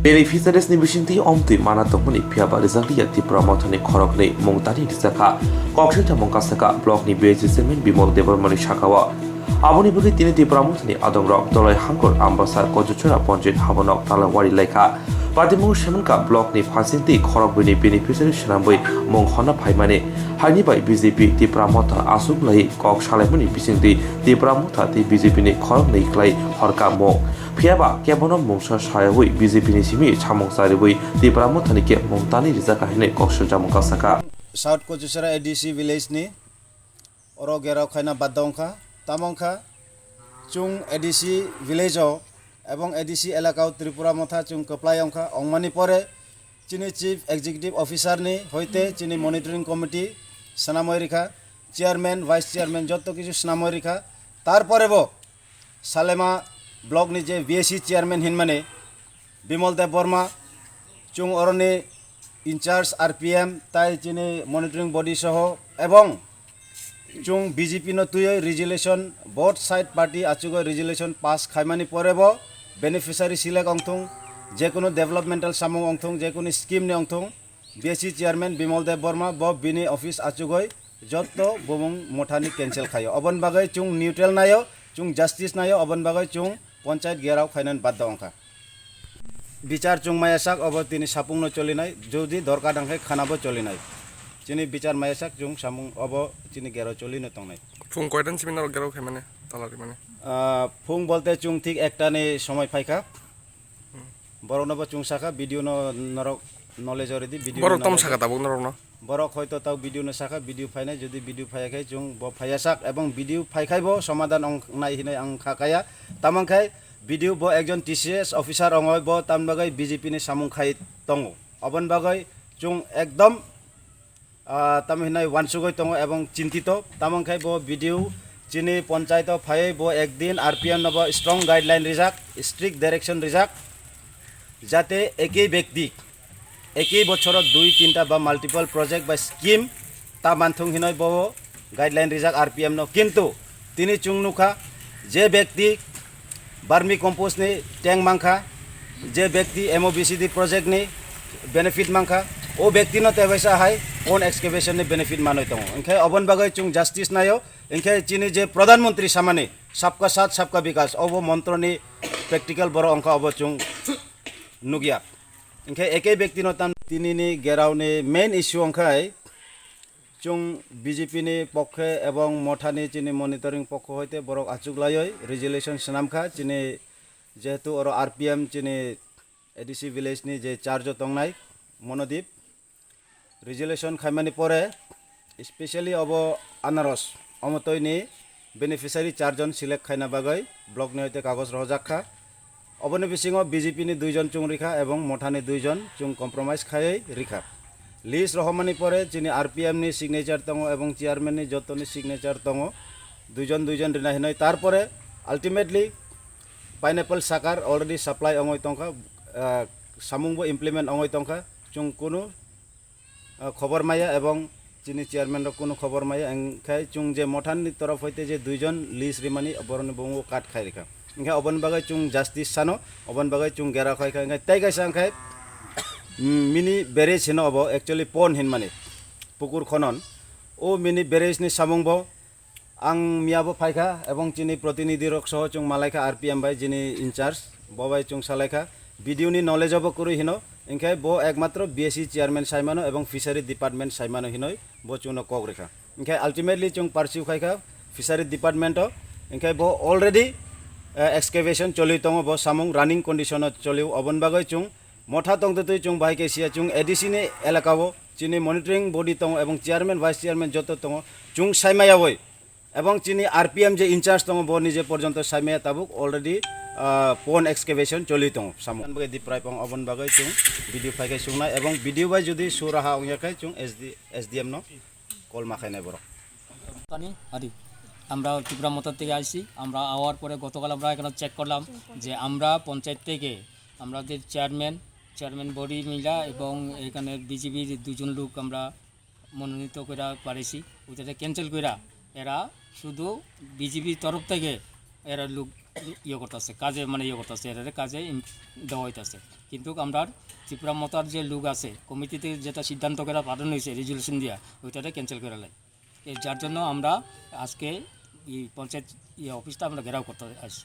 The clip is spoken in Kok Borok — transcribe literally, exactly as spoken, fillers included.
Beneficiaries ni bisingtwi omtwi mana tongmani phiyaba rijakliya Tipra Mothani khoroknwi mung tani rijakha. Koksai chamung kasaka block ni B S C chairman Bimal Debbarma ni sakao. Aboni bagwi tini Tipra Mothani adongrok Dolai Hangkor Ambasa Kochuchura Ponjit Habonok Talawari laikha. Patimung Semenka block ni phasingtwi khorokbwini beneficiary swnambwi mung honna phaimani. Haini bai B J P Tipra Motha aswk lai kok salaimani bisingtwi Tipra Motha tei B J P ni khoroknwi klai horka mung. Phiyaba kebono mungsa sayawi B J P ni simi samung chariwi Tipra Mothani khe mung tani rijak hinwi kok swngjamung kasaka. South Kochuchara A D C village ni oro gerao khaina badda wngkha. Tamo wngkha chwng A D C village o ebong A D C elaka o Tripura Motha chwng kwplai wngkha. Wngmani pore chini Chief Executive Officer ni hoite chini Monitoring Committee swnamwi rikha, Chairman, Vice Chairman jotto kichu swnamwi rikha. Tarpore bo Salema block ni je B S C chairman hinmani Bimal Deb Borma, chwng oroni in charge R P M tai chini monitoring body soho ebong chwng B J P no twiwi resolution, both side party achugwi resolution pass khaimani pore bo beneficiary select ongthung, jekunu developmental samung ongthung, jekunu scheme ni ongthung, B S C chairman Bimal Deb Borma bo bini office achugwi jotto bumung mothani cancel khaio. Oboni bagwi chwng neutral naio, chwng justice naio, oboni bagwi chwng ponchayat gerao khainani badda wngkha. Bichar chwng maya sak obo tini sapungno cholinai, jodi dorkar nangkhe khanabo cholinai. Chini bichar maya sak chwng samung obo chini gerao cholino tongnai. Phung koitan simi norok gerao khaimani, tala rimani? Ah, phung bolte chwng thik ektani somoi phaikha. Borokno bo chwng sakha, video no norok knowledge already, video borok no tom knowledge saka tabuk norokno. Borok hoito tau video no sakha, video phainai, jodi video phaiya khe chwng bo phaiya sak, ebong video phaikhai bo somadan ong nai hinwi ang kha kaya. Tamang khai video bo ekjon T C S officer ongoi, bo tamni bagwi B J P ni samung khai tongo. Oboni bagwi chwng ekdom, ah, tamo hinai wansugwi tongo ebong chintito. Tamang khai bo video chini ponchaito phaiwi bo ekdin R P M no bo strong guideline rijak, strict direction rijak, jate ekei bekti ekei bochoro dui tinta ba multiple project ba scheme ta manthung hinoi bo guideline rijak R P M no. Kintu tini chwng nukha je bekti vermi compost ni tank mankha, je bekti M O B C D project ni benefit mankha, o bekti no tebaisa hai pond excavation ni benefit manoi tongo. Hinkhe oboni bagwi chwng justice naio, hinkhe chini je Pradhan Mantri samani Sabka Saath Sabka Vikas, obo montro ni practical borok wngkha, obo chwng nukya. Hinkhe ekei bekti no tam tini ni gerao ni main issue wngkhai chwng B J P ni pokhe ebong mothani chini monitoring pokho hoite borok achuk laioi resolution swnamkha chini, jehetu oro R P M chini A D C village ni je charge o tongnai Monodip, resolution khaimani pore specially obo Anaros omotoi ni beneficiary charjon select khaina bagwi block ni hoite kagoj rohorjak kha. Oboni bisingo B J P ni duijon chwng rikha ebong mothani duijon chwng compromise khaiwi rikha. List rohormani pore chini R P M ni signature tongo ebong chairman ni jotoni signature tongo, duijon duijon rina hinoi. Tarpore ultimately pineapple sakar already supply ongoi tongkha, ah, samung bo implement ongoi tongkha, chwng kunu ah, khobor maya ebong chini chairman rok kunu khobor maya, hinkhe chwng je mothani torof hoite je duijon list rimani borokni bumung kat khai rikha. Hinkhe oboni bagwi chwng justice sano, oboni bagwi chwng gera khai kha, hinkhe tei kaisa hinkhe, mm, mini barrage hino obo actually pond hinmani pukur khonon. O mini barrage ni samung bo Ang miya bo phaikha ebong chini protinidhi rok soho chwng malaikha R P M bai jini in charge, bo bai chwng salaikha, B D O ni knowledge o bo kwrwi hino, hinkhe bo ekmatro B S C chairman saimano ebong fishery department saimano hinoi bo chwngno kok rikha. Hinkhe ultimately chwng pursue khaikha fishery department o, hinkhe bo already, eh, excavation choli tongo, bo samung running condition o cholio, oboni bagwi chwng Motha tongtwtwi chwng bahai khe siya, chwng A D C ni elaka o chini monitoring body tongo ebong chairman, vice chairman joto tongo, chwng saimayawi ebong chini R P M je in charge tongo bo nije porjonto saimaya tabuk already, ah, pond excavation choli tongo samung. Bagwi di prai pang oboni bagwi chwng B D O phai khe chwngnai ebong B D O bai jodi suraha ongya khe chwng S D, S D M no call ma khainai borok. Pani, Adi. আমরা ত্রিপুরা মোটর থেকে আসছি। আমরা আওয়ার পরে গতকাল আমরা এখানে চেক করলাম যে আমরা পঞ্চায়েত থেকে আমাদের চেয়ারম্যান, চেয়ারম্যান বডি মিলা এবং এখানে বিজেপির দুজন লোক আমরা মনোনীত করে পারেছি। ওইটাতে ক্যান্সেল করে এরা শুধু বিজেপির তরফ থেকে এরা লোক ইয়ে করতেছে, কাজে মানে ইয়ে করতেছে, এটারে কাজে ইম-, দেওয়া হইতেছে। কিন্তু আমরা ত্রিপুরা মতার যে লোক আছে, কমিটিতে যেটা সিদ্ধান্ত করে পাঠানো হয়েছে রেজুলেশন দিয়া, ওইটারে ক্যান্সেল করে লাই। এর যার জন্য আমরা আজকে এই পঞ্চায়েত ইয়ে অফিসটা আমরা ঘেরাও করতে আসছি।